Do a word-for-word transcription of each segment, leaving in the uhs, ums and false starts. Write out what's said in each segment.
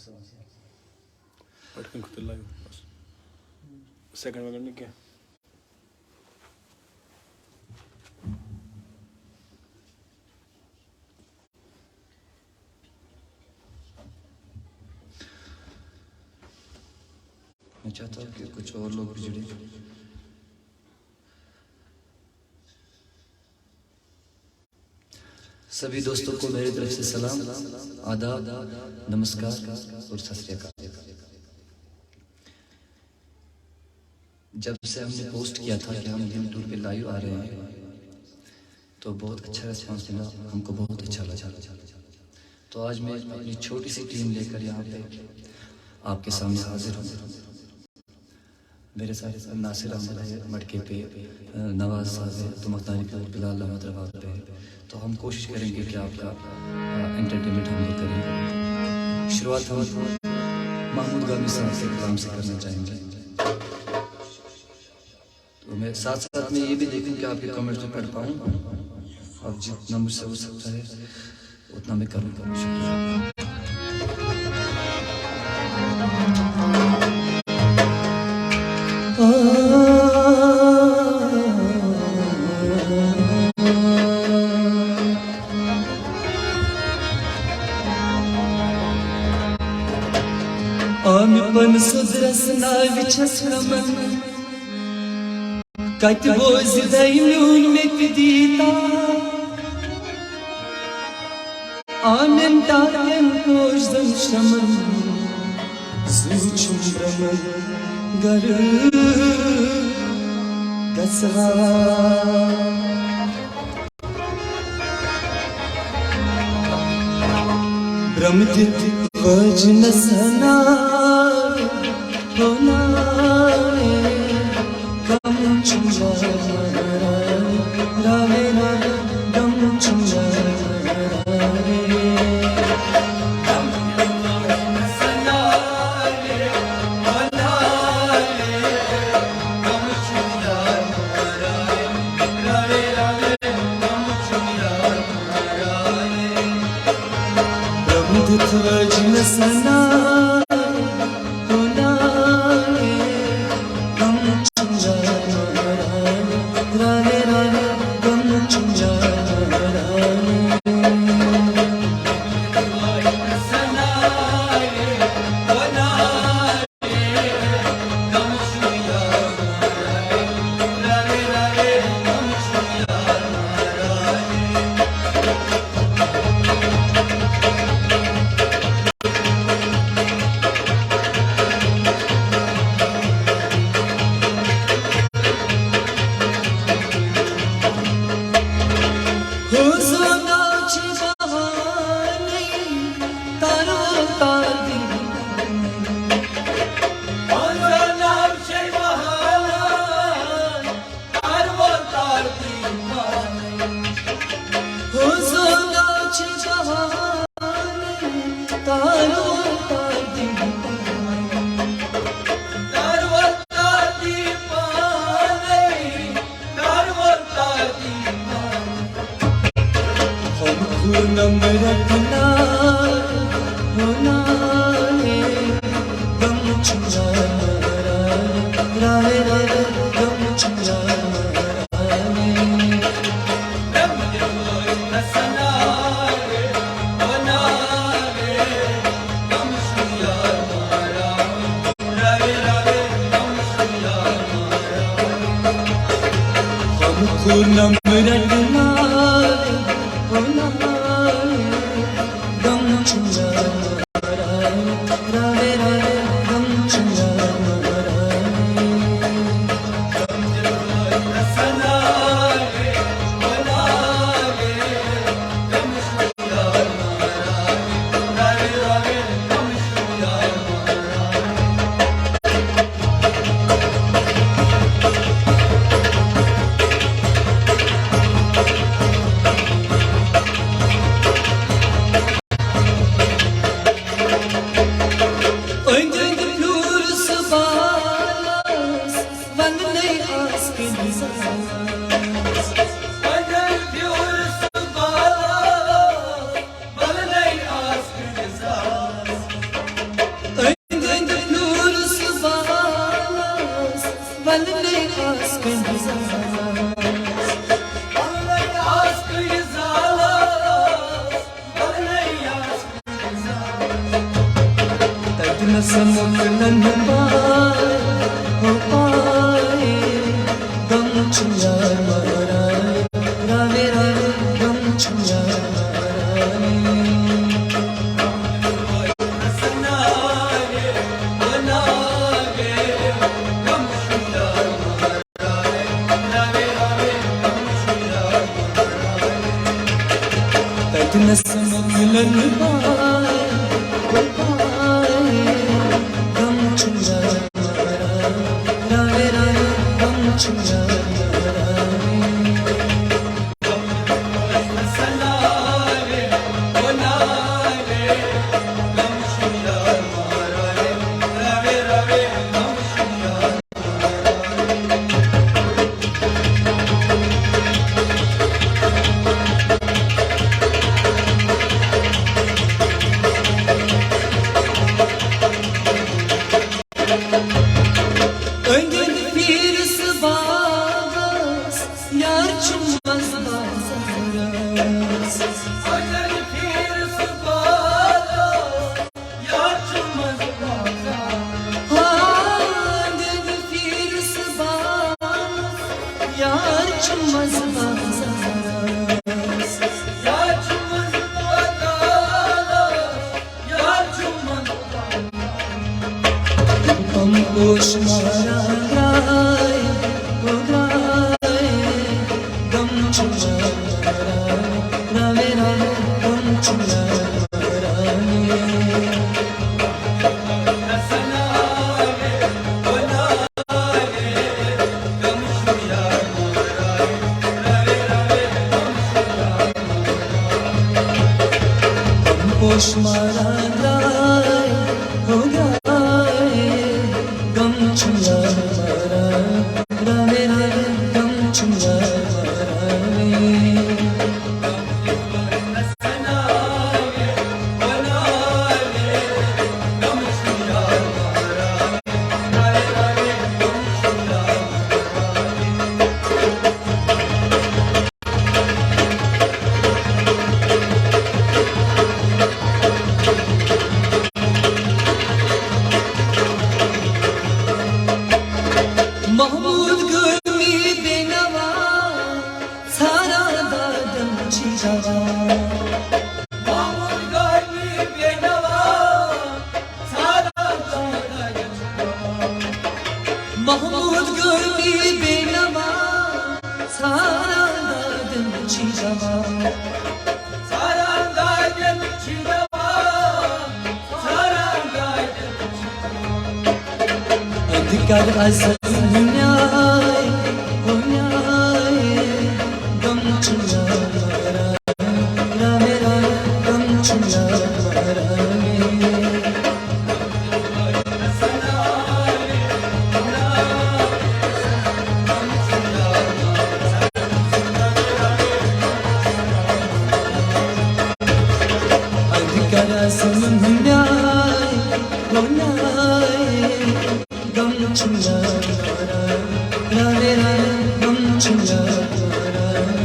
پٔتۍ کِنۍ کھوٚت یہِ live، بس۔ Second ویکنڈ نہٕ کینٛہہ۔ मैं चाहता हूँ कि कुछ और लोग भी जुड़े। सभी दोस्तों को मेरी तरफ से सलाम, आदाब, नमस्कार और सत श्री अकाल। जब से हमने पोस्ट किया था कि हम लिंक टूर पे लाइव आ रहे हैं, तो बहुत अच्छा रिस्पांस मिला, हमको बहुत अच्छा लगा। तो आज मैं अपनी छोटी सी टीम लेकर यहाँ पे आपके सामने हाजिर हूँ। मेरे साथ नासिर अहमद है मटके पे, अ, नवाज साहब है, तुमकदानी पे, और बिलाल अहमद रवाद पे है। तो हम कोशिश करेंगे कि आपका, अ, एंटरटेनमेंट हम लोग करेंगे। शुरुआत हम महमूद गामी साहब के कलाम से करना चाहेंगे। तो मैं साथ साथ में ये भी देखूं कि आपके कमेंट्स में पढ़ पाऊँ, और जितना मुझसे हो सकता है उतना मैं करूँगा। शुक्रिया। آمہِ پن سُدرس ناوِ چھس کمن، کتہِ بوزِ دے میون مےٚ تہِ دیٖتا۔ آمن ٹاٹن پوش زن شمن، زُو چھُم رمن گرٕ گژھان۔ برم دِتھ وٲج نہ سنا، ہو نا، غم چھُم راوے، راوے، غم چھُم راوے۔ سمکھ نن پائے، ہو پائے، غم چھُ یار ماران، راوے راوے غم چھُ یار ماران۔ تتنس ملن پائے، پائے، غم چھُ یار ماران، راوے راوے غم چھُ یار ماران۔ أنٛدۍ أنٛدۍ پھیٖرس باغس، یار چھُ منٛزٕ بازارس۔ أنٛدۍ أنٛدۍ پھیٖرس باغس، یار چھُ منٛزٕ بازارس۔ ہاں، أنٛدۍ أنٛدۍ پھیٖرس باغس، یار چھُ منٛزٕ بازارس۔ یار چھُ منٛزٕ بازارس۔ غم پوش ماران درٛاے، ہو درٛاے، غم چھُ ماران، راوے راوے غم چھُ ماران۔ پوش ماران درٛاے، ہو درٛاے، غم چھُ یار ماران، راوے راوے غم چھُ یار ماران۔ محمود گٲمی بے نوا، ژھاران دادن چھی روا۔ محمود گٲمی بے نوا، ژھاران دادن چھی روا۔ محمود گٲمی بے نوا، ژھاران دادن چھی روا۔ ژھاران دادن چھی روا۔ ادھکار اصل نیائے، ہو نیائے، غم چھُ یار ماران، راوے راوے غم چھُ یار ماران۔ ادھکار اصل نیائے، ہو نیائے، غم چھُ یار ماران، راوے راوے غم چھُ یار ماران۔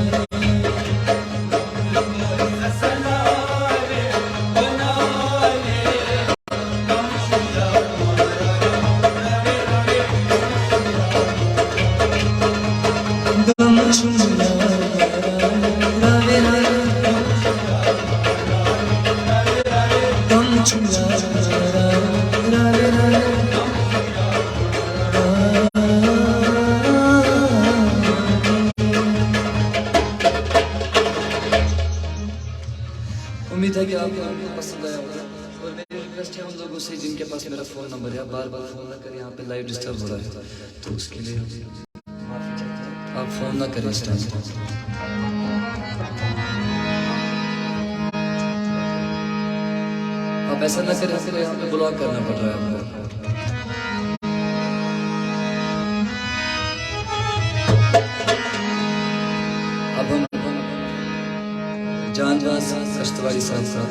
امید ہے کہ آپ کو پسند آیا ہوگا، اور میری ریکویسٹ ہے ان لوگوں سے جن کے پاس میرا فون نمبر ہے، بار بار فون نہ کریں، یہاں پہ لائف ڈسٹرب ہو رہا ہے، تو اس کے لیے معافی چاہتے ہیں۔ آپ فون نہ کریں اس ٹائم۔ آپ ایسا نہ کریں، ہم کو یہاں پہ بلاک کرنا پڑ رہا ہے آپ کو۔ اب ہم جان باز کشتواڑی صاحب کا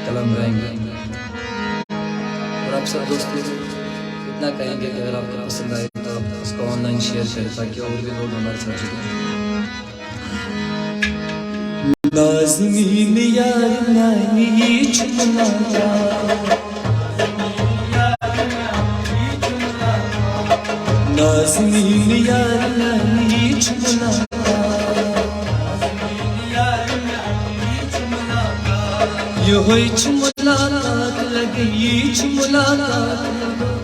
کلام گائیں گے۔ اور آپ سب دوستوں سے اتنا کہیں گے کہ اگر آپ کو پسند آئے تو آپ اس کو آن لائن شیئر کریں تاکہ اور بھی لوگ ہمارے ساتھ جڑیں۔ نازنین یار میانی چھُ ناو۔ نازنین یار میانہِ، یہِ چھِ ملاقات۔ یِہوٚے چھِ ملاقات لگے، یہِ چھِ ملاقات لگے۔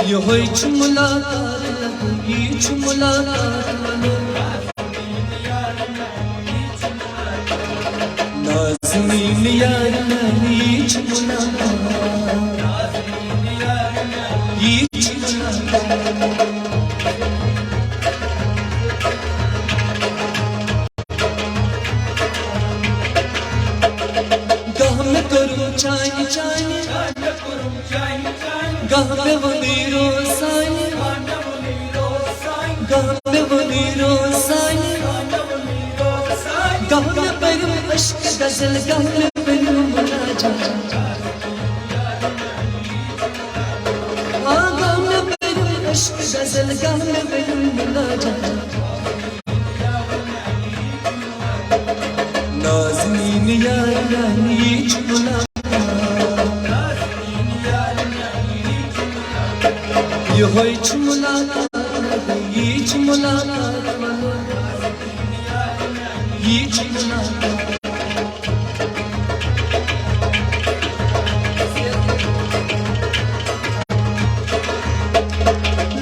یِہوٚے چھِ ملاقات لگے، یہِ چھِ ملاقات لگے۔ نازنین یار میانہِ، یہِ چھِ ملاقات۔ یہِ چھِ ملاقات۔ گاہ مےٚ کوٚرُم چانہِ چانہِ، گاہ مےٚ ووٚنُے روز سانہِ، گاہ مےٚ ووٚنُے روز سانہِ۔ گاہ مےٚ پٔرِم عشق غزل، گاہ مےٚ پٔرِم مناجات۔ آ، گاہ مےٚ پٔرِم عشق غزل، گاہ مےٚ پٔرِم مناجات۔ نازنین یار میانہِ، یہِ چھِ ملاقات۔ یِہوٚے چھِ ملاقات، یہِ چھِ ملاقات، وَلُر۔ یہِ چھِ ملاقات۔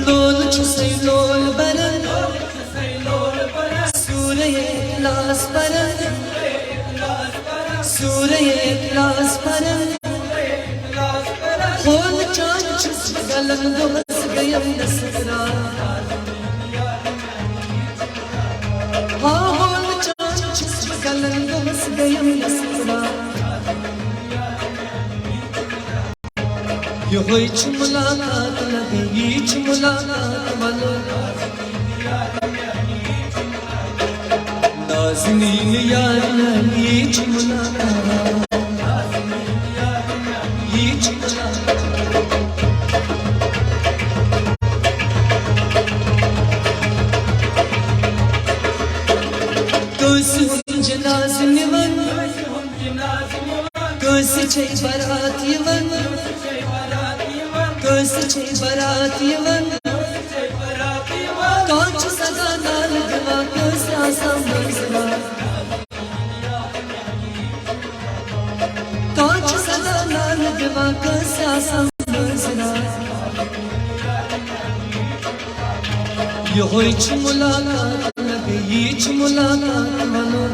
لول چھُ سَے لول بَران، سورہ اخلاص پَران، سورہ اخلاص پَران۔ ہول چان چھُس بہٕ گلن، دۄہس گٔیم نصرات۔ ہا ہول چان چھُس بہٕ گلن، دۄہس گٔیم نصرات۔ یِہوٚے چھِ ملاقات لگے، یہِ چھِ ملاقات وَلُر۔ نازنین یار میانہِ، یہِ چھِ ملاقات۔ یہِ چھِ ملاقات۔ کٲنٛسہِ ہُنٛد جنازٕ نِوان، کٲنٛسہِ چھے برات یِوان، کٲنٛسہِ چھے برات یِوان۔ کانٛہہ چھُ صدا نالہٕ دِوان، کٲنٛسہِ آسان منٛزٕ راتھ۔ کانٛہہ چھُ صدا نالہٕ دِوان، کٲنٛسہِ آسان منٛزٕ راتھ۔ یِہوٚے چھِ ملاقات لگے، یہِ چھِ ملاقات وَلُر۔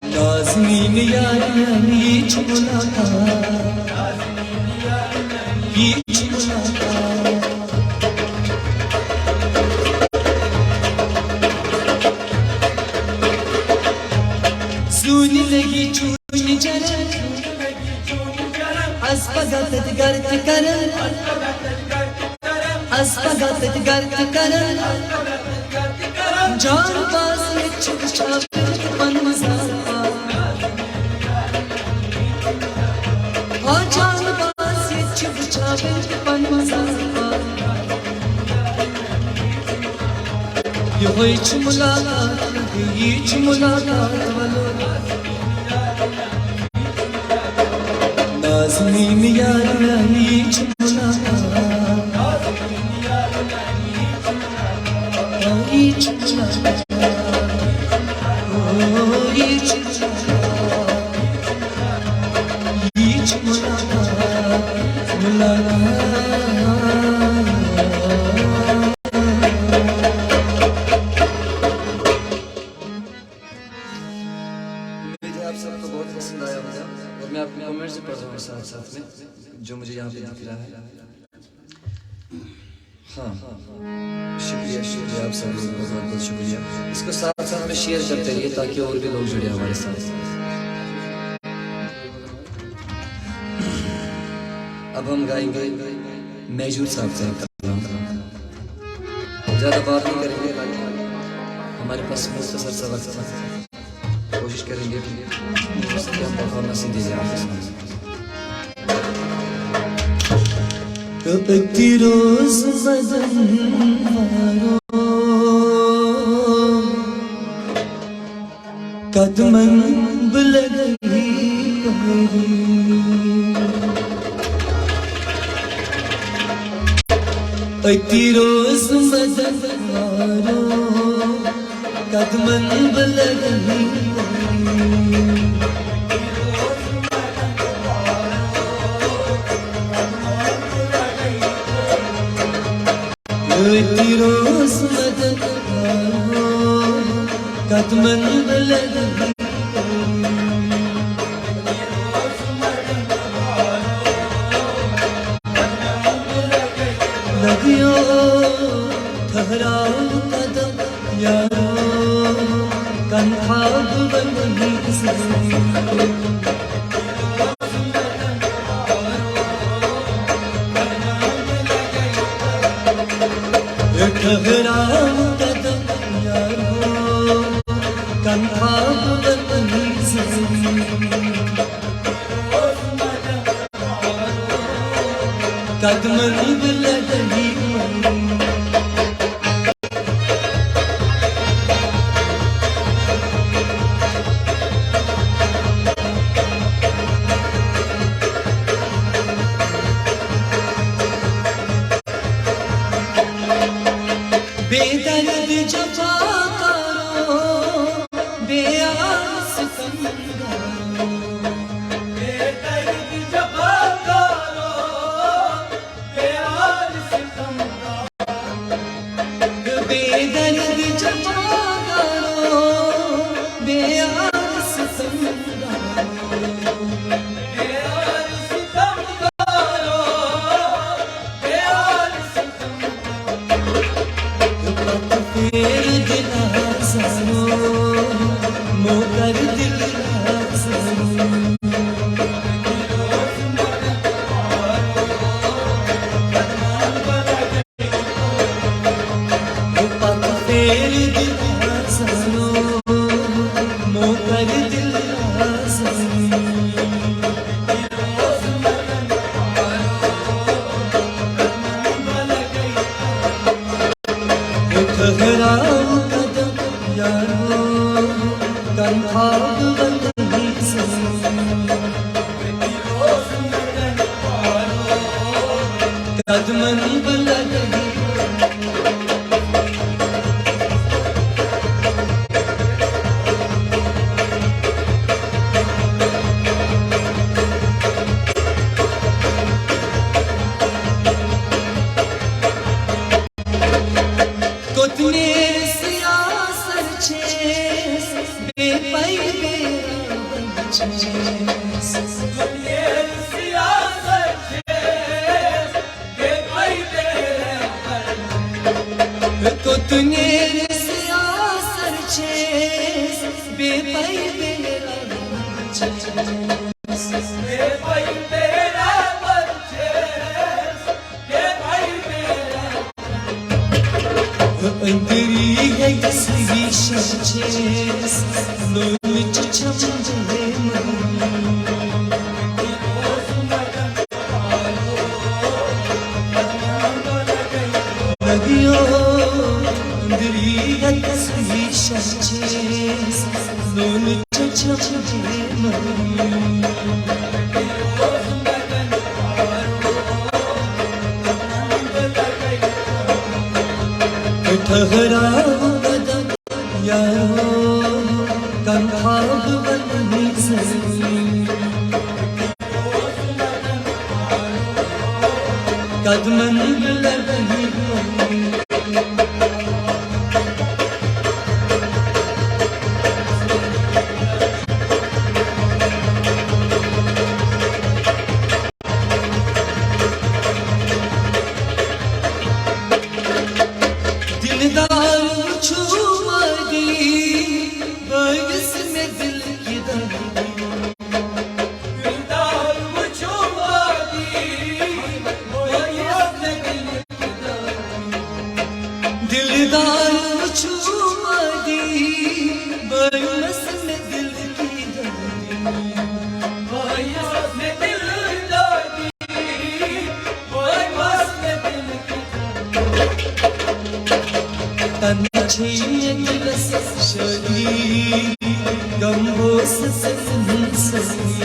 نازنین یار میانہِ، یہِ چھِ ملاقات۔ یہِ چھِ ملاقات۔ زوٗنہِ لگی چوٗنہِ چرن، از پگاہ تتہِ گرٕ تہِ کرن۔ از پگاہ تتہِ گرٕ تہِ کرن۔ جان باز ییٚتہِ چھِ وٕچھان پنُن زار پار۔ ہا جان باز ییٚتہِ چھِ وٕچھان پنُن زار پار۔ یِہوٚے چھِ ملاقات، یہِ چھِ ملاقات، وَلُر۔ نازنین یار میانہِ، یہِ چھِ ملاقات۔ یہِ چھِ ملاقات۔ او، یہِ چھِ ملاقات۔ یہِ چھِ ملاقات۔ ملاقات۔ امید ہے آپ سب کو بہت پسند آیا ہوگا اور میں آپ کے کمنٹس بھی پڑھ رہا ہوں ساتھ ساتھ میں، جو مجھے یہاں پہ دکھ رہا ہے۔ ہاں، شکریہ، شکریہ آپ سب لوگوں کا، بہت بہت شکریہ۔ اس کو ساتھ ساتھ میں شیئر کرتے رہیے تاکہ اور بھی لوگ جڑے ہمارے ساتھ۔ اب ہم گائیں گے میجور صاحب کا ایک کلام۔ زیادہ بات نہیں کریں گے، ہمارے پاس مختصر سا وقت ہے، کوشش کریں گے کہ ہم پرفارمنس ہی دے جائیں آپ کے سامنے۔ تہٕ أتھۍ روز مدن وارو قدمن بلگی کوری۔ أتی روز مدد وارو، قدمن بلگنی۔ أتی روز مدد وارو، قدمن بلگنی۔ لگیو ٹھہراؤ قدم یارو، کن خواب بنی زمین۔ ٹھہراؤ قدم یارو، کن خواب بنی زمین۔ قدمن بلگنی۔ بے درد جفا کارو، بے آس ستم کارو۔ بے درد جفا کارو، بے آس ستم کارو۔ بے درد جفا کارو، بے آس ستم کارو۔ بے آس ستم کارو، بے آس ستم کارو۔ پتھ پھیر دل آزارو، موتر دل آزارو۔ پتھ پھیر دل آزارو، موتر دل آزارو۔ ٹھہراؤ قدم یارو، کن خواب بنی زمین۔ قدمن بلگنی۔ کوٚت نیرِ سیاست چھیٚس، بے پَے بے رغبت چھیٚس۔ کوٚت نیرِ سیاست چھیٚس، بے پَے بے رغبت۔ کوٚت نیرِ سیاست چھیٚس، بے پَے بے رغبت چھیٚس۔ بے پَے بے رغبت چھیٚس۔ أنٛدری ہیٚکہِ صحیح شمچس نوٗنہٕ چہِ چھمچہِ ہیمہٕ۔ لگیو أنٛدری ہیٚکہِ صحیح شمچس نوٗنہٕ چہِ چھمچہِ ہیمہٕ۔ ٹھہراؤ قدم یارو، کن خواب بنی زمین۔ قدمن بلگنی۔ دلدار وُچھو وادی، بٲیِس مےٚ دِل کی دادی۔ دلدار وُچھو وادی، بٲیِس مےٚ دِل کی دادی۔ دلدار وُچھو وادی، بٲیِس مےٚ دِل کی دادی۔ بٲیِس مےٚ دِل دادی۔ تنہا چھے دلس شادی، غم اوس سنسنی۔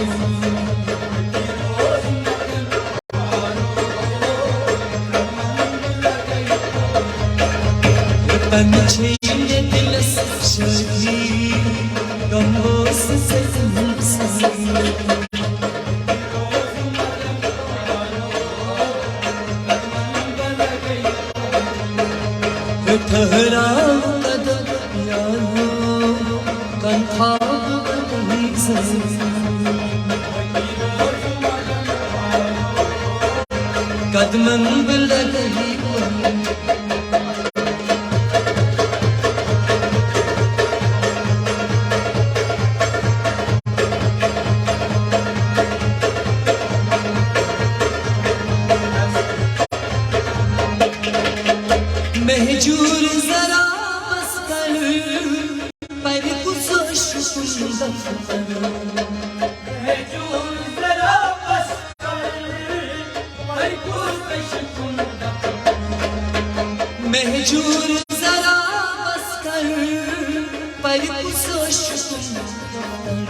تَنہٕ چھے مےٚ دِلس شٲدی، غم اوس زخم سان۔ ٹھہراو قدم یارو، تنہا بہٕ وٕنی زن۔ قدمن بہٕ لگہٕ مہجور ذرا بس کر، پر کُس شکن دفتر۔ مہجور ذرا بس کر، پر کُس شکن دفتر۔ مہجور ذرا بس کر، پر کُس شکن دفتر۔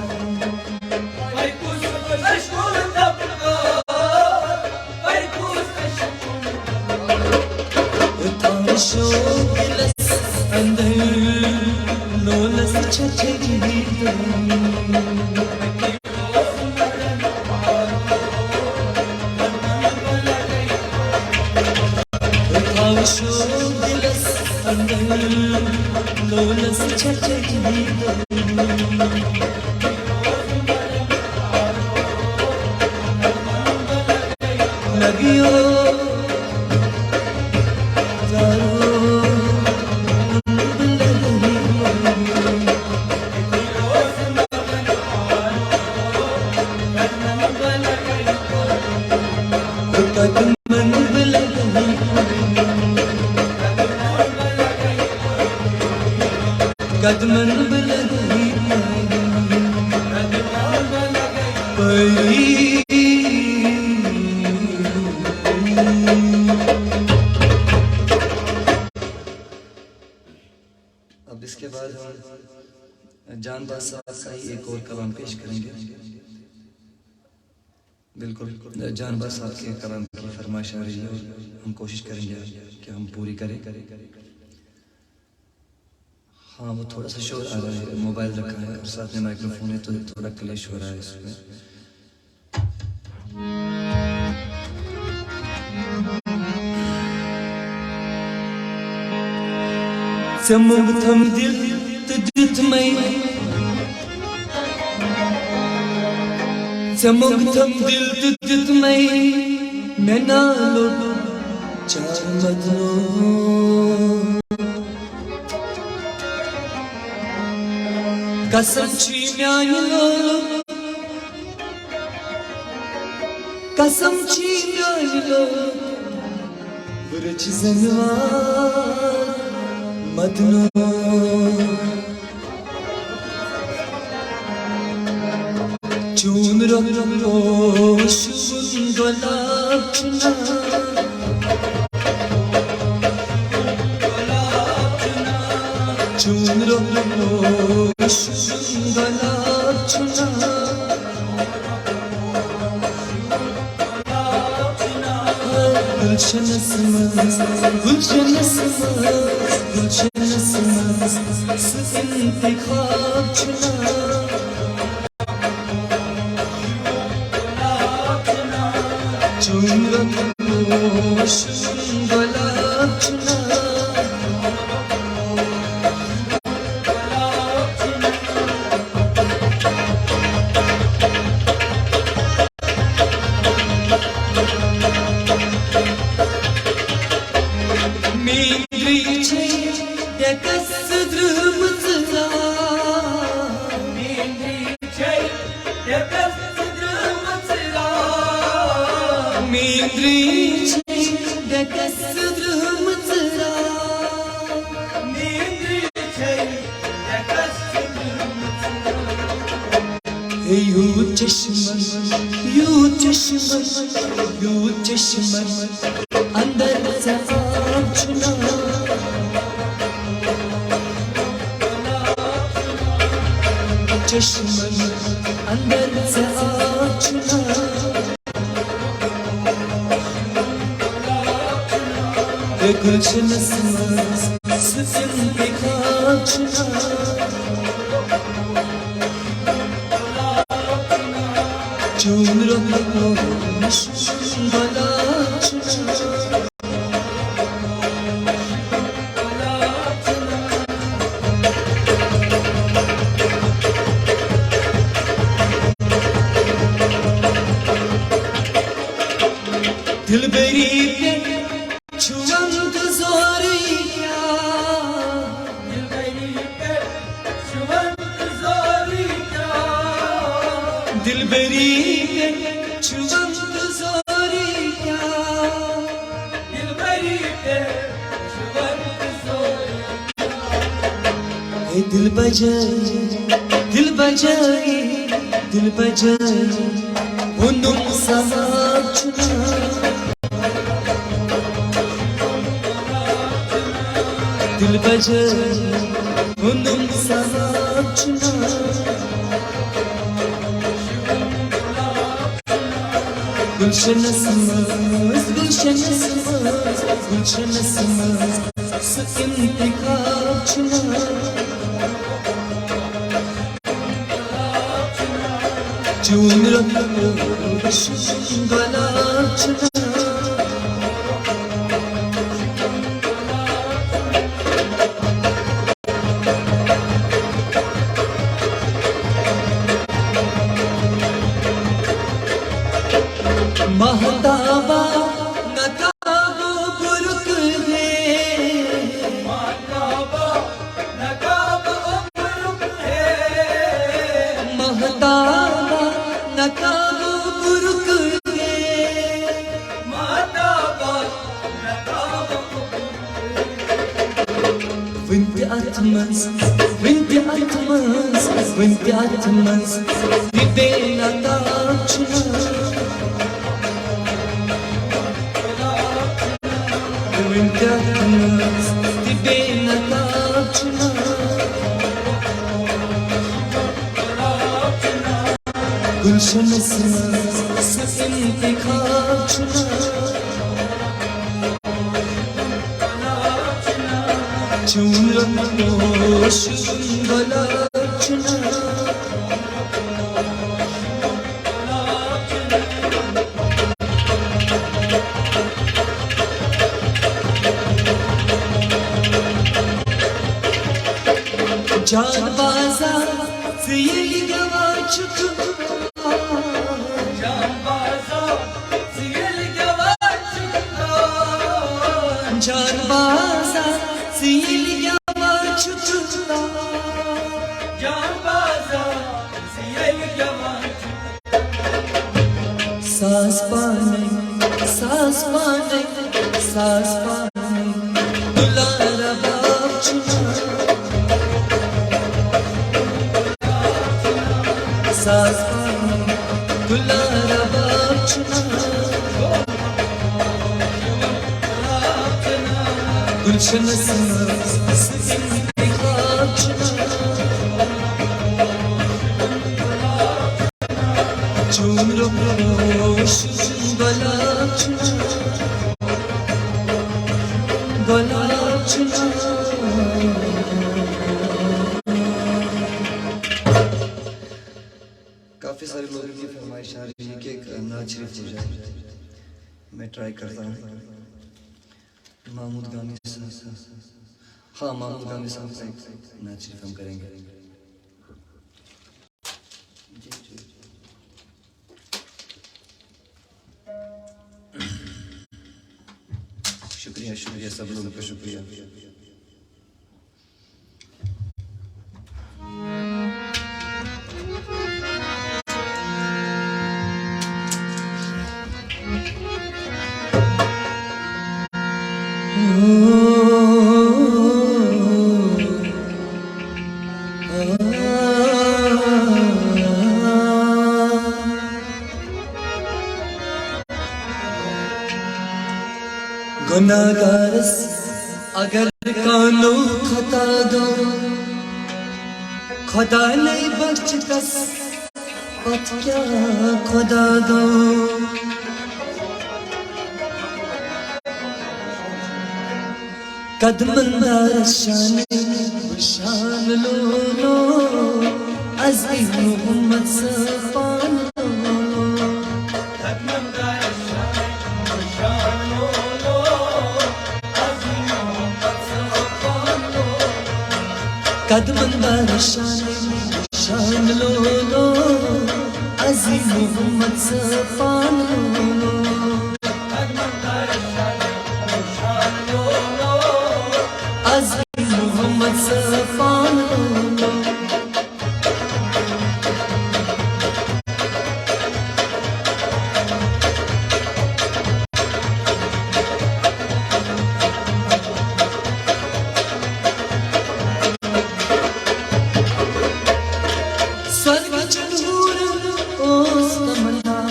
تھاوشو دِلس اندر لولس چھچھگی۔ تھاوشو دِلس اندر لولس چھچھگی۔ لگیو زارو لگیو۔ قدمن بہٕ لگہٕ قدمن بہٕ لگہٕ پری۔ اب اس کے بعد ہم جان باسط کا ہی ایک اور کلام پیش کریں گے۔ بالکل، جان باسط کے کلام کی فرمائش آ رہی ہے اور ہم کوشش کریں گے کہ ہم پوری کریں۔ ہاں، وہ تھوڑا سا شور آ رہا ہے، موبائل رکھا ہے اور ساتھ میں مائیکروفون ہے، تو تھوڑا کلیش ہو رہا ہے اس میں۔ ژےٚ موٚنگتھم دِل تہٕ دیُتمَے، ژےٚ موٚنگتھم دِل تہٕ دیُتمَے مےٚ نالُک چارمدنو۔ قسم چھی میانہِ لولُک، قسم چھی میانہِ لولُک، بہٕ رٔچھِ زنوار مدنو۔ چون رنگ روشن گلاب چنا، چون رنگ روشن گلاب چنا۔ گلشنس منٛز، گلشنس منٛز، گلشنس منٛز، سُہ انتخاب چھُنہٕ۔ چون رنگ روشن گلاب چھُنہٕ۔ میٲنۍ درٕے چھے ڈٮ۪کس درٛامٕژ راے۔ میٲنۍ درٕے چھے ڈٮ۪کس درٛامٕژ راے۔ میٲنۍ درٕے چھے ڈٮ۪کس درٛامٕژ راے۔ میٲنۍ درٕے چھے ڈٮ۪کس درٛامٕژ راے۔ ہے یوٗت چشمن، یوٗت چشمن، یوٗت چشمن اندر ژےٚ آب چھُنہٕ۔ چشمن اندر ژےٚ آب چھُنہٕ۔ ہے گلشنس منٛز، سُہ انتخاب چھُنہ۔ چون رخ گۄلاب چھُنہ۔ دلبری پٮ۪ٹھ چھُ ونٛدٕ زورٕے کیٛاہ؟ دلبری پٮ۪ٹھ چھُ ونٛدٕ زورٕے کیٛاہ؟ دلبری پٮ۪ٹھ چھُ ونٛدٕ زورٕے کیٛاہ؟ دلبری پٮ۪ٹھ چھُ ونٛدٕ زورٕے کیٛاہ؟ ہے دل بجٲے، دل بجٲے، دل بجٲے، ووٚنُم ثواب چھُنہ۔ دل بجٲے، ووٚنُم ثواب چھُنہ۔ گُلشنس منٛز، گُلشنس منٛز، گُلشنس منٛز، سُہ انتخاب چھُنہ۔ چون رنگ روشن گۄلاب چھُنہ۔ مہتابا نقاب برق ہے۔ مہتابا نقاب برق ہے۔ مہتابا نقاب برق ہے۔ مہتابا نقاب برق ہے۔ وٕنہِ تہِ اَتھ منٛز، وٕنہِ تہِ اَتھ منٛز، وٕنہِ تہِ اَتھ منٛز تہِ بے نقاب چھُنہ۔ وٕنہِ تہِ اَتھ منٛز تہِ بے نقاب چھُنہ۔ گُلشنس منٛز سُہ انتخاب چھُنہ۔ چون رنگ روشن گۄلاب چھُنہ۔ جان بازا، ژٕ ییٚلہِ گٮ۪وان چھُکھ۔ جان بازا، ژٕ ییٚلہِ گٮ۪وان چھُکھ۔ جان بازا، ژٕ ییٚلہِ گٮ۪وان چھُکھ۔ جان بازا، ژٕ ییٚلہِ گٮ۪وان چھُکھ۔ ساز پانے، ساز پانے، ساز پانے، دُلارا باب چھُنہ۔ ساز پانے، دُلارا باب چھُنہ۔ گُلشنس منٛز سُہ انتخاب چھُنہ۔ چون رنگ روشن گۄلاب چھُنہ، گۄلاب چھُنہ۔ کافی سارے لوگوں کی فرمائش آ رہی ہے کہ ایک نعت شریف ہو جائے۔ میں ٹرائی کرتا ہوں۔ محمود گامی صاحب۔ ہاں، محمود گامی صاحب کا ایک نعت شریف ہم کریں گے۔ جی، جی۔ شکریہ، شکریہ، سب لوگوں کا شکریہ۔ گناہگارس اگر کانو خطا گو، خدا نہیں بخشتس، پت کیا خدا گو۔ قدمن دار شان شان لولو، عظیم محمد صفان لولو۔ قدمن دار شان شان لولو، عظیم محمد صفان لولو۔ عظیم محمد صفان لولو۔ سۄرگہٕ چٮ۪ن حوٗرن اوس تمنا۔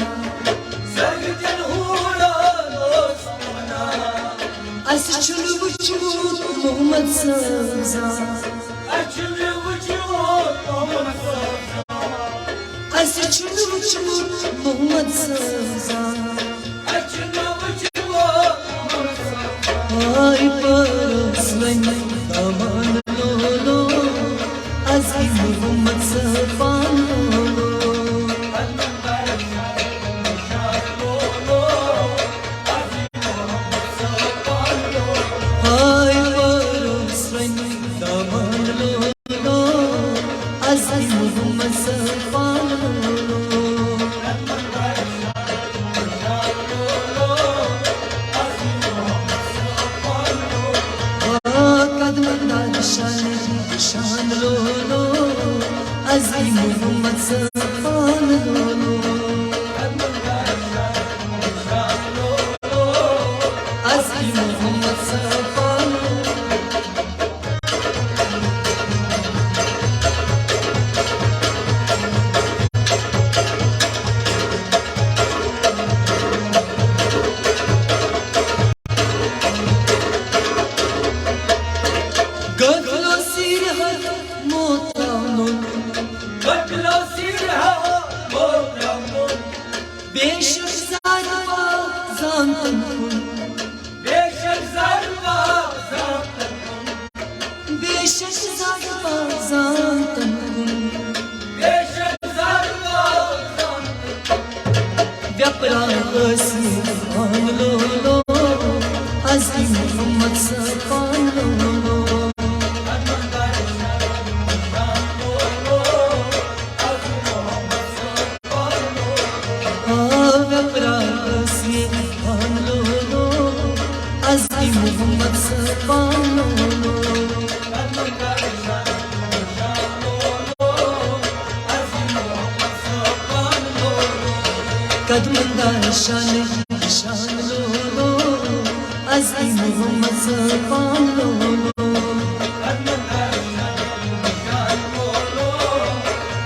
سۄرگہٕ چٮ۪ن حوٗرن اوس تمنا۔ اسہِ چھُنہٕ وُچھمُت محمد صٲب زانٛہہ۔ اسہِ چھُنہٕ وُچھمُت محمد صٲب زانٛہہ۔ اسہِ چھُنہٕ وُچھمُت محمد صٲب زانٛہہ۔ اسہِ چھُنہٕ وُچھمُت محمد صٲب زانٛہہ۔ آے پٲرٕس وۄنۍ دامان لولو، عظیم محمد صٲب پان لولو۔ آے پٲرٕس وۄنۍ دامان لولو، عظیم محمد صٲب پان لولو۔ آ، قدمن دار شان شان لولو، عظیم محمد صٲب پان لولو۔ عظیم محمد صٲب پان لولو۔ غٲفلو سیرِ ہا موت ترٛاونُن۔ غٲفلو سیرِ ہا موت ترٛاونُن۔ بے شک زانتن کُن۔ بے شک زانتن کُن۔ بے شک زانتن کُن۔ بے شک زانتن کُن۔ ویپران ٲسۍ پان لولو، عظیم محمد صٲب پان لولو۔ آ، ویپران ٲسۍ پان لولو، عظیم محمد صٲب پان لولو۔ قدمن دار شان شان لولو، عظیم محمد صٲب پان لولو۔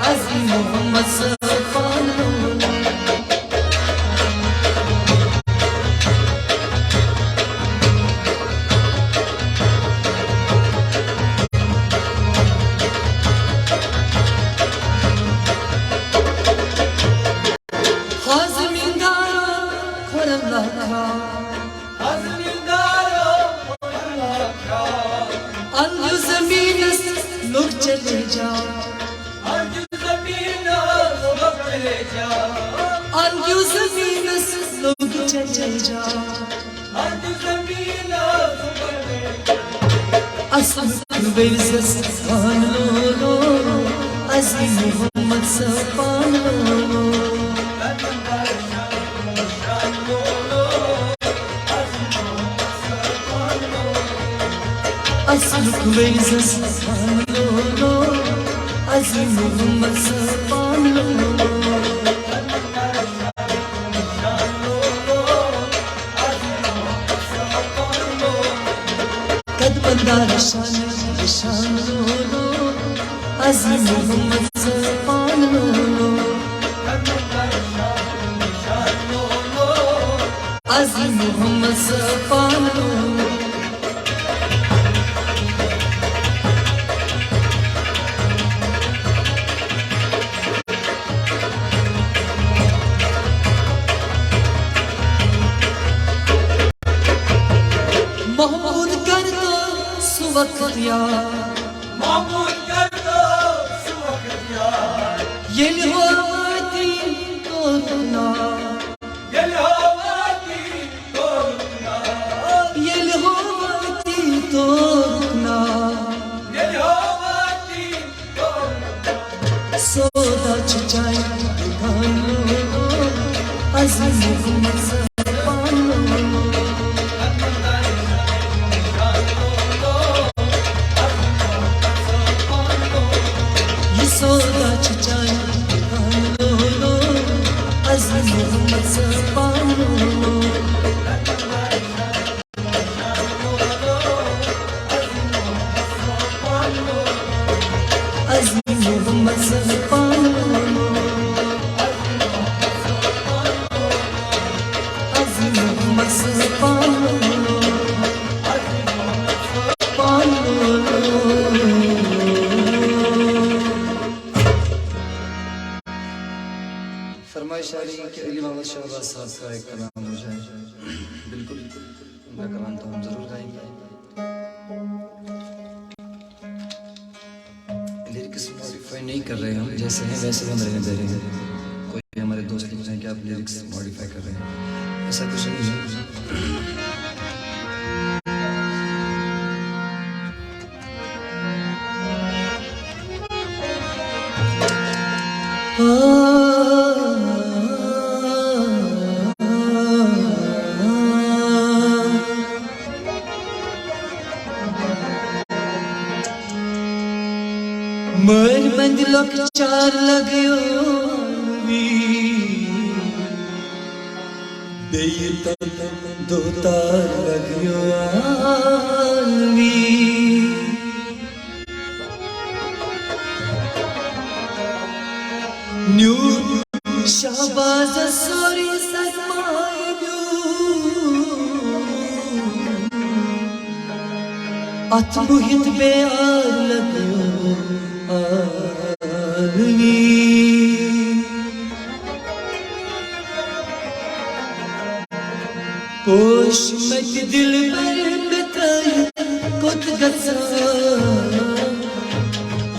عظیم محمد صٲب پان لولو۔ ہازمین دارو کھۄرن لکھا۔ ہازمین دارو کھۄرن لکھا۔ الجو زمینس لوٚگ چلے جا۔ الجو زمینس لوٚگ چلے جا۔ الجو زمینس لوٚگ چلے جا۔ اصل ویزس پان لولو، عظیم محمد صٲب پان لولو۔ اصل ویزس پان لولو، عظیم محمد صٲب پان لولو۔ قدمن دار شان شان لولو، عظیم محمد صٲب پان لولو۔ عظیم محمد صٲب پان لولو۔ محمود کر تو وقت یاد۔ محمود کردو سُہ وقت یاد۔ ییٚلہِ ہووٲتی کوٚرُکھ نار۔ ییٚلہِ ہووٲتی کوٚرُکھ نار۔ ییٚلہِ ہووٲتی کوٚرُکھ نار۔ ییٚلہِ ہووٲتی سودا چھُ چانہِ دُکانو، عزیٖز محمد صٲب پانو۔ یہِ سودا چھُ چانہِ دُکانو، عزیٖز محمد صٲب پانو۔ عزیٖز محمد صٲب پانو۔ عزیٖز محمد صٲب پانو۔ پانو۔ فرمائش آ رہی ہے کہ علی محمد شہباز صاحب کا ایک کلام ہو جائے۔ بالکل، ان کا کلام تو ہم ضرور گائیں گے۔ لیرکس ماڈیفائی نہیں کر رہے ہم، جیسے ہیں ویسے ہم رہنے دے رہے ہیں۔ کوئی ہمارے دوست لکھ رہے ہیں کہ آپ لیرکس ماڈیفائی کر رہے ہیں، ایسا کچھ نہیں ہے۔ مٲرۍ مٔنٛدۍ لۄکچار لگیو وی، بیٚیہِ تَمہِ دۄہ تار لگیو وی۔ نیوٗ شہبازس سورُے سرمایہِ نیوٗ۔ اتھ بُہِتھ بے آر لگیو آلوی۔ پوش مت دلبر مےٚ ترٲوِتھ کوٚت گژھان؟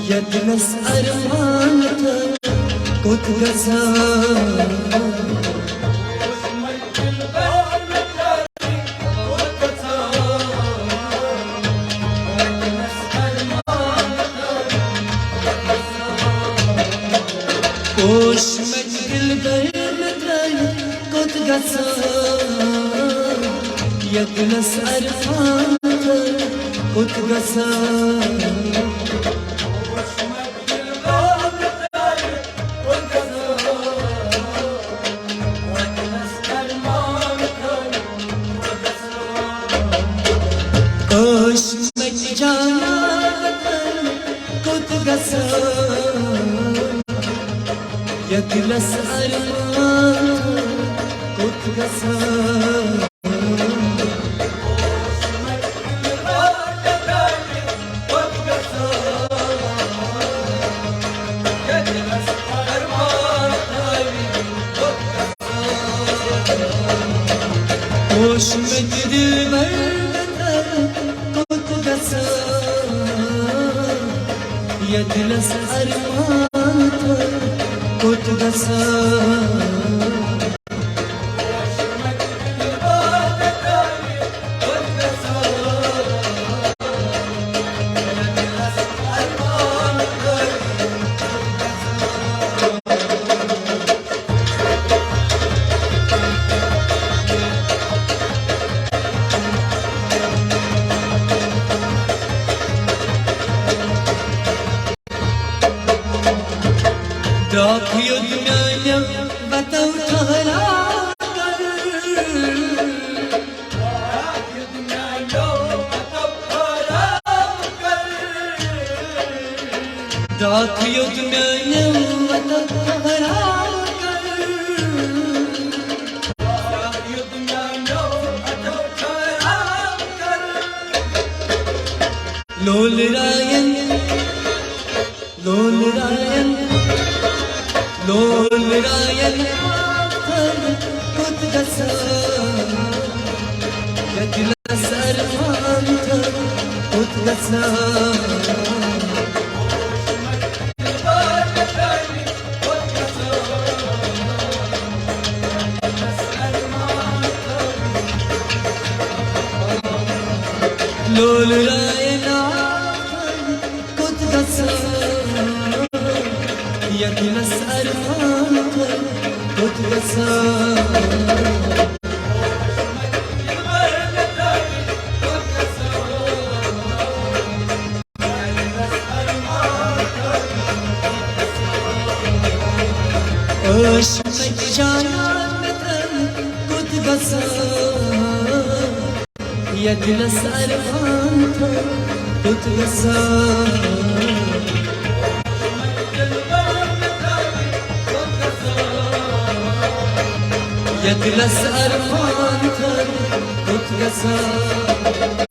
یتنس ارمان تھٲوِتھ کوٚت گژھان؟ پوش مت دلبر مےٚ ترٲوِتھ کوٚت گژھان؟ یتنس ارمان تھٲوِتھ کوٚت گژھان؟ کٲشمٕچ جانان کوٚت گژھان؟ یہِ دِلس ارمان کوٚت گژھان؟ پوش مےٚ تہِ دِلبر کوٚت گژھان؟ یہِ دِلس ارمان کوٚت گژھان؟ ڈاکھ یوٚت میانیو وتو ٹھہراو کر۔ ڈاکھ یوٚت میانیو وتو ٹھہراو کر۔ لول راین، لول راین، لول راین کوٚت گژھان؟ یہِ دِلس ارمان کوٚت گژھان۔ لول رائے نا کوٚت گژھان؟ یتھ دِلس ارمان کوٚت گژھان؟ عٲشقٕچ جانا مےٚ ترٛٲوِتھ کوٚت گژھان؟ یتھ دِلس ارمان تھٲوِتھ کوٚت گژھان؟ یتھ دِلس ارمان تھٲوِتھ کوٚت گژھان؟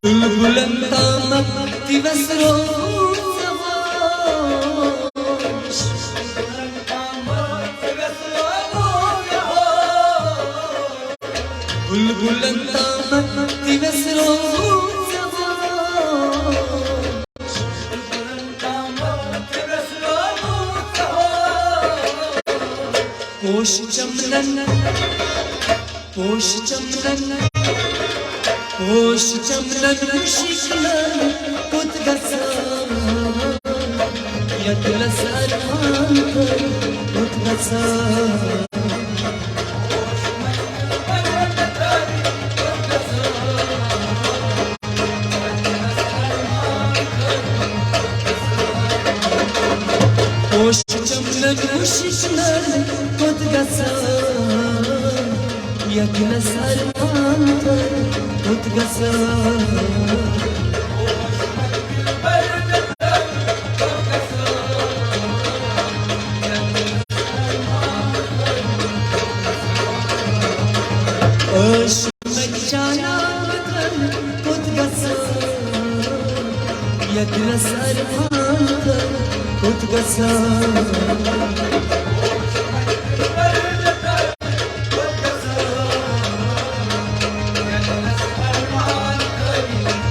بلبلن تامتھ تہِ ویسرو۔ بلبلن تامتھ تہِ ویسرو۔ پوش چمنن، پوش چمنن، پوش چمنن شکلن کوٚت گژھان؟ یتھ دِلس ارمان کوٚت گژھان؟ پوش چمنن وُشِتھ نر کوٚت گژھان؟ یتھ دِلس ارمان کوٚت گژھان؟ عٲشق جانا وطن کوٚت گژھان؟ یتھ دِلس ارمان کوٚت گژھان؟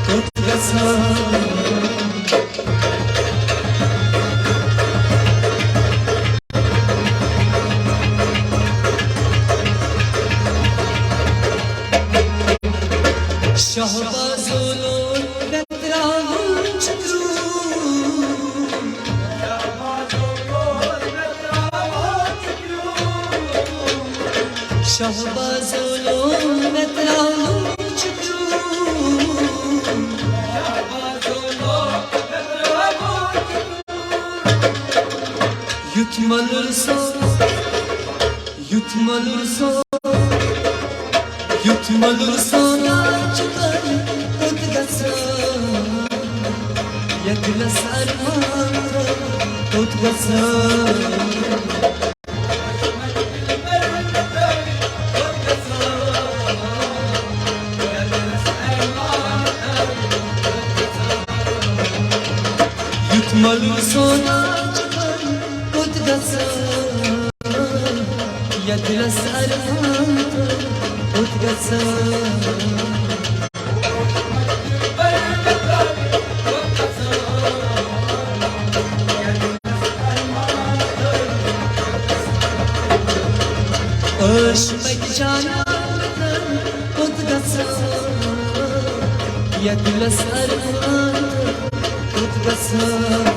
کوٚت گژھان؟ شہبازو لوگ مےٚ ترٛاوُن چھُ کرٛوٗ۔ شہبازو لوگ مےٚ ترٛاوُن چھُ کرٛوٗ۔ یُتھ مۄلُر سو، یُتھ مۄلُر سو، یُتھ مۄلُر سودا چھُ تۄہہِ کوٚت گژھان؟ یتھ دِلس ارمان کوٚت گژھان؟ یُتھ مۄلُر سودا چھُ تۄہہِ کوٚت گژھان؟ یتھ دِلس ارمان کوٚت گژھان؟ عٲشق جانا کوٚت گژھان؟ یتھ دِلس ارمان کوٚت گژھان؟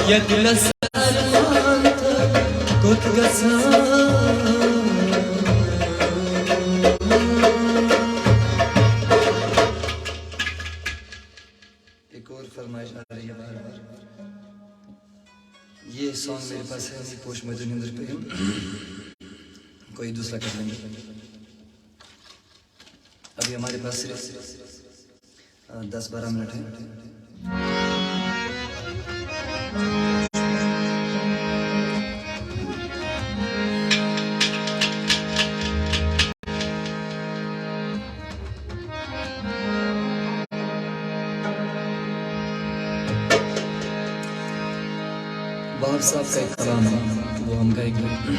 یتھ دِلس ارمان کوٚت گژھان؟ ایک اور فرمائش آ رہی ہے بار بار۔ یہ سانگ میرے پاس ہے نہیں، پوش مجھے نیندر پہ ہم۔ کوئی دوسرا کر لیں گے۔ ابھی ہمارے پاس صرف، آ، دس بارہ منٹ ہیں۔ آپ صاحب کا ایک کلام ہے، وہ ہم گائیں گے۔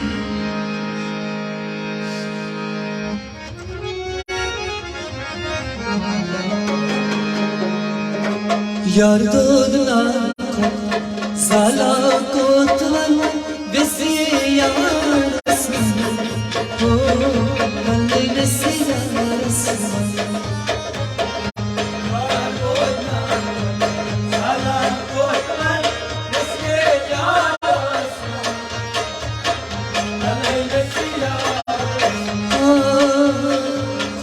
یار دود نا زالا کوتوان ویسے یارس من، ہو، بلے ویسے یارس من۔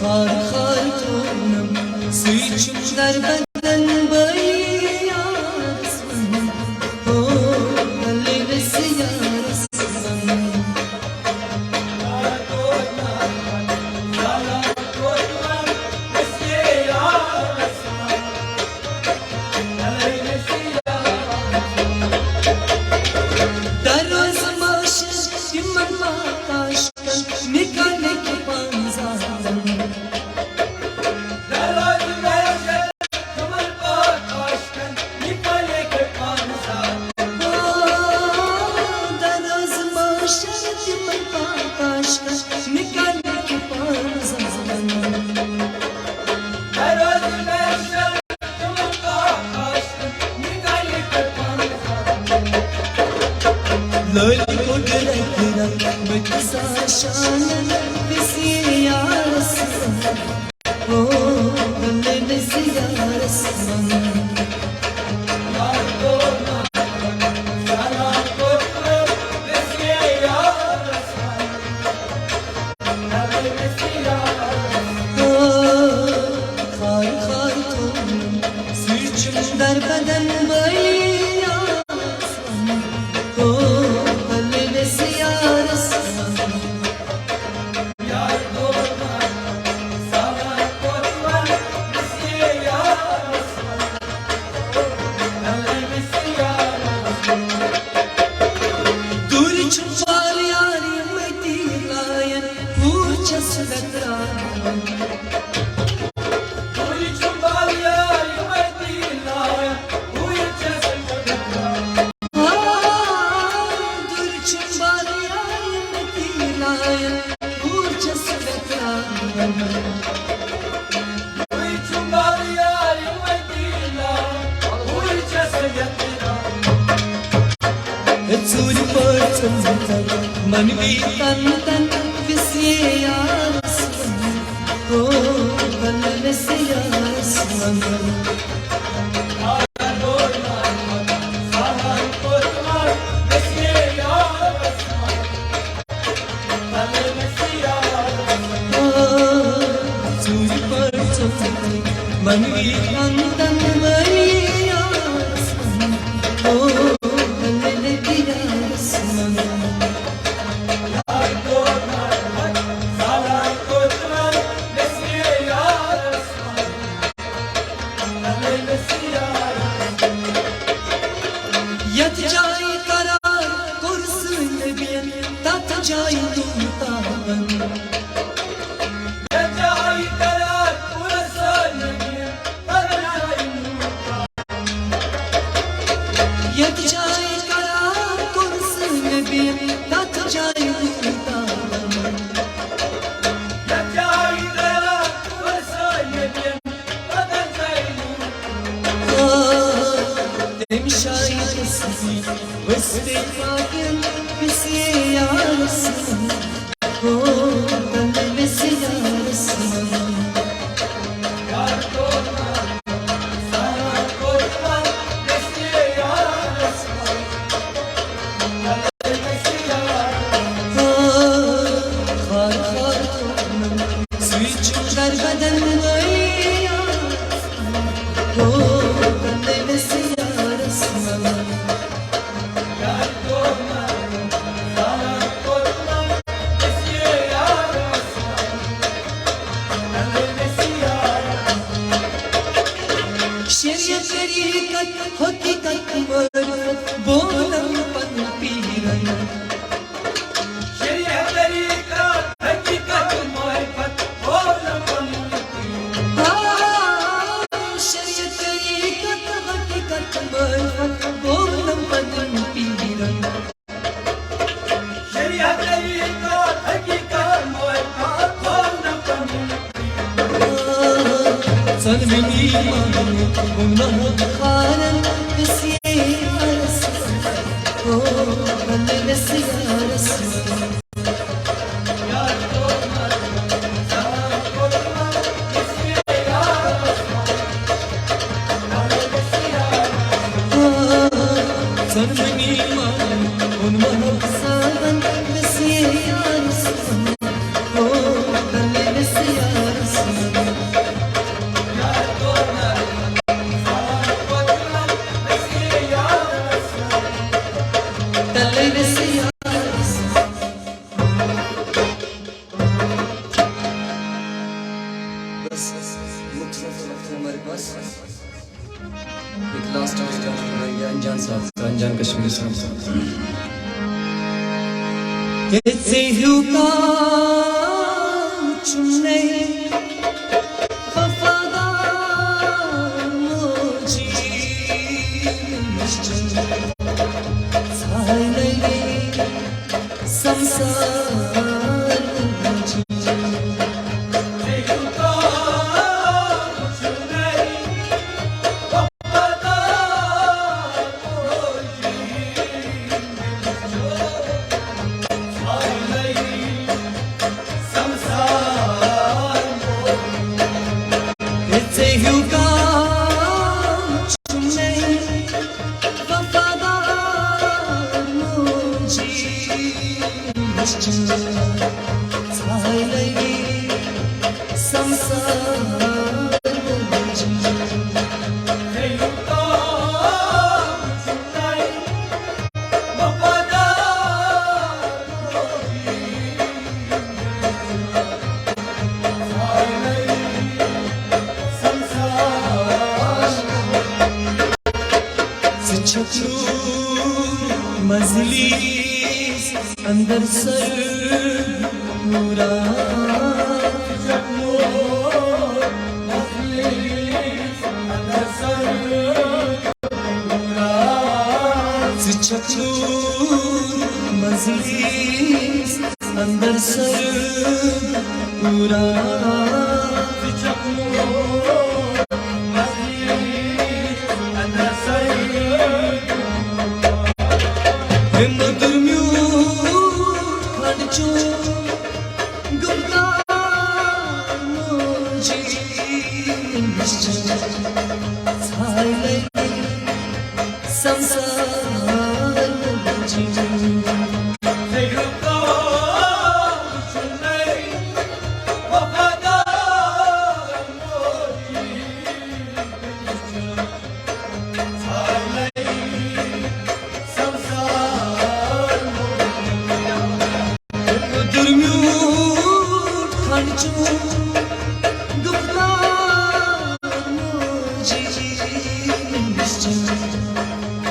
خار خار تونم سوچم در بدن بیا، ہو، بلے ویسے یارس من۔ دروز ماشن تمن ما کاشکن نکانے کے پانزارن۔ دروز ماشن تمن ما کاشکن نکانے کے پانزارن۔ دروز ماشن تمن ما کاشکن نکانے کے پانزارن۔ لٲلۍ گوٚڈ رنٛگہٕ رنٛگ مےٚ کُس آشان وِسیارس۔ او، بلے وِسیارس۔ خار خار تھوٚوُم سُے چھُم در بدن بٲیی آسان۔ او، بلے ویسے یارس۔ دوٗرِ چھُم بار یار یِمَے تیٖر لایَن، ہوٗر چھَس وٮ۪تراوان۔ دوٗرِ چھُم بار یار یِمَے تیٖر لایَن، ہوٗر چھَس وٮ۪تراوان۔ آ، دوٗرِ چھُم بار یار یِمَے تیٖر لایَن، ہوٗر چھَس وٮ۪تراوان۔ ژوٗرِ پٲژٕم منوی تن تن وِسیارس۔ او، بلے وِسیارس۔ ژوٗرِ پٲٹھۍ منوی اندن ؤری آسان۔ او، بلے وِسیارس۔ یتھ جایہِ قرار کوٚر سٲنۍ نبین، تتھ جایہِ تُل تاون۔ یتھ جایہِ قرار کوٚر سٲنۍ نبین، تتھ جایہِ تُل تاون۔ یتھ جایہِ قرار کوٚر سٲنۍ نبین، تتھ جایہِ تُل تاون۔ یتھ جایہِ قرار کوٚر سٲنۍ نبین، تمہِ شایہِ تصویر ؤستے پاکن وِسیارس۔ او، تن وِسیارس۔ شریعت طریقت حقیقت معرفت بولم پن پیرن۔ شریعت طریقت حقیقت معرفت بولم پن پیرن۔ آ، شریعت طریقت حقیقت معرفت بولم پن پیرن۔ سنوینی مانو، بُن محمد خانن، ویسے یارس، او، بنہِ ویسے یارس۔ سنوینی مانو، بُن محمد خانن، ویسے یارس۔ بس، مختصر وقت ہے ہمارے پاس۔ ایک لاسٹ اور جان، یا انجان صاحب، انجان کشمیر صاحب۔ ژےٚ ہیوٗ کانٛہہ چھُم نَے وفادار موجی، ژھاے نَے سمسار موجی۔ ژٕ چھکھ نوٗر مجلس اندر سر نورا۔ ژٕ چھکھ نوٗر مجلس اندر سر نورا۔ ہے مٔدٕر میوٗٹھ کھنٛڈ چوٗن گُپکار موجی، ژھاے لگی سمسار موجی۔ مٔدٕر میوٗٹھ کھنٛڈ چوٗن گُپکار موجی،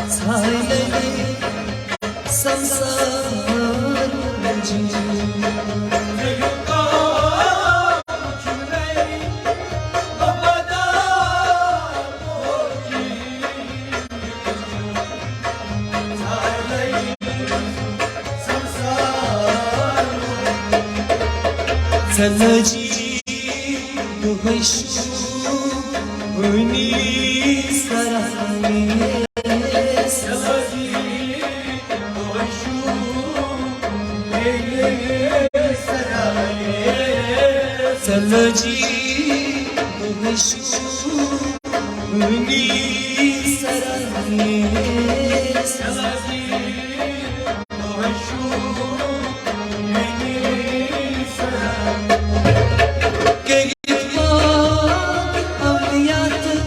ژھاے لگی سمسار موجی۔ ژےٚ لٔجی دۄہے شوٗبہٕ وٕنی سرانیس۔ ژےٚ لٔجی دۄہے شوٗبہٕ وٕنی سرانیس۔ کٔرِتھ پاک اولیاء تہٕ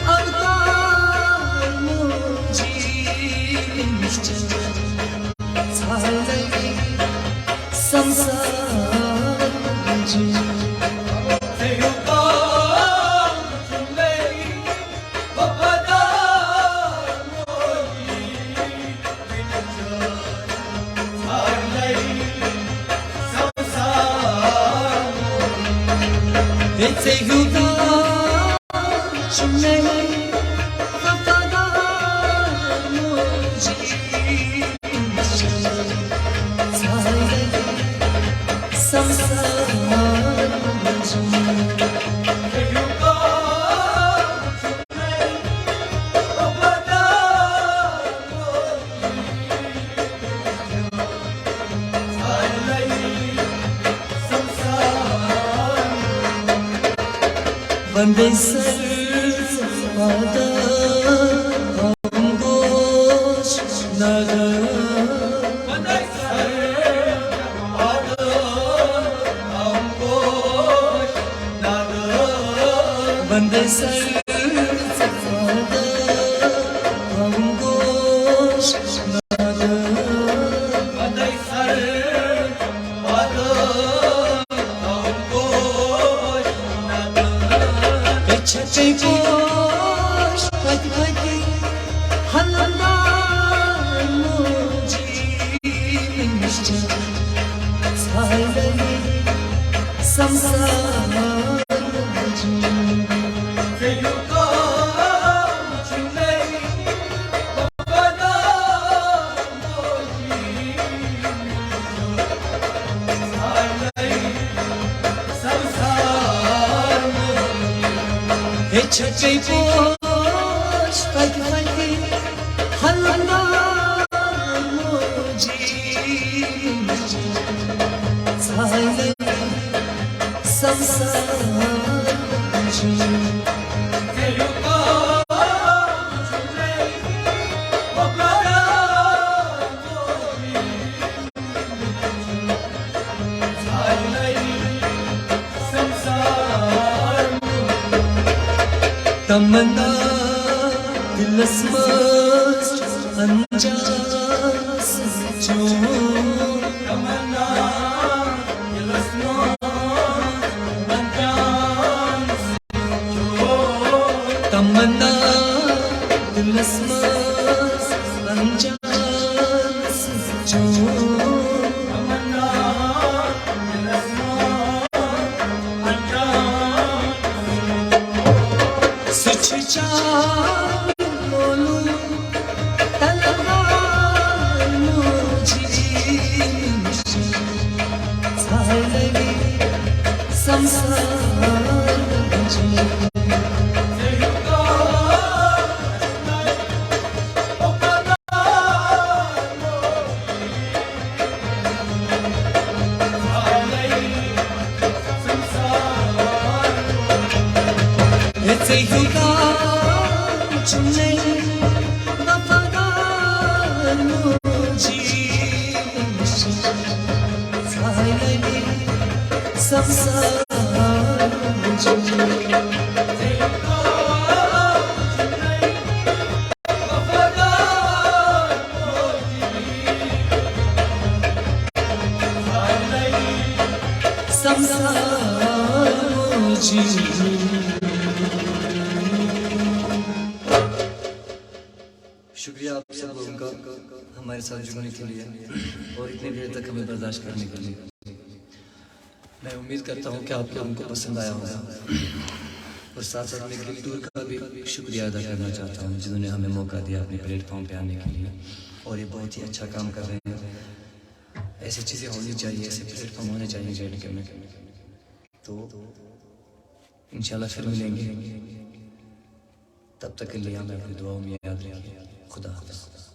اوتار موجی، ژھاے لگی سمسار موجی۔ ہے ژےٚ ہیوٗ کانٛہہ چھُم نَے وفادار موجی، ژھاے لگی سمسار موجی۔ بندے سر آدھا ہم گوش ناداں۔ بندے سر آدھا ہم گوش ناداں۔ چھچے پوش پتہِ پتہِ ہلندار موجی نِش چھِ ژھایہِ سمسار موجی۔ ہے چھچے پوش پتہِ پتہِ ہلندار موجی۔ ژھایہِ سمسار موجی۔ تمنا دلس منٛز انجاس چون۔ تمنا دلس منٛز انجاس چون۔ سُہ چھُ چانُن تلوار موجی۔ ژھایہِ سمسار موجی۔ ژےٚ ہیوٗ کانٛہہ چھُنہٕ وفادار موجی۔ ژھایہِ سمسار موجی۔ سمسار موجی۔ شکریہ آپ سب لوگوں کا ہمارے ساتھ جڑنے کے لیے اور اتنی دیر تک ہمیں برداشت کرنے کے لیے۔ میں امید کرتا ہوں کہ آپ لوگوں کو پسند آیا ہوگا، اور ساتھ ساتھ میں گرل ٹور کا بھی شکریہ ادا کرنا چاہتا ہوں، جنہوں نے ہمیں موقع دیا اپنے پلیٹ فارم پہ آنے کے لیے، اور یہ بہت ہی اچھا کام کر رہے ہیں۔ ایسی چیزیں ہونی چاہیے، ایسے پلیٹ فارم ہونے چاہیے جے اینڈ کے میں۔ تو انشاءاللہ پھر ملیں گے، تب تک کے لیے ہمیں اپنی دعاؤں میں یاد رکھیے۔ خدا حافظ۔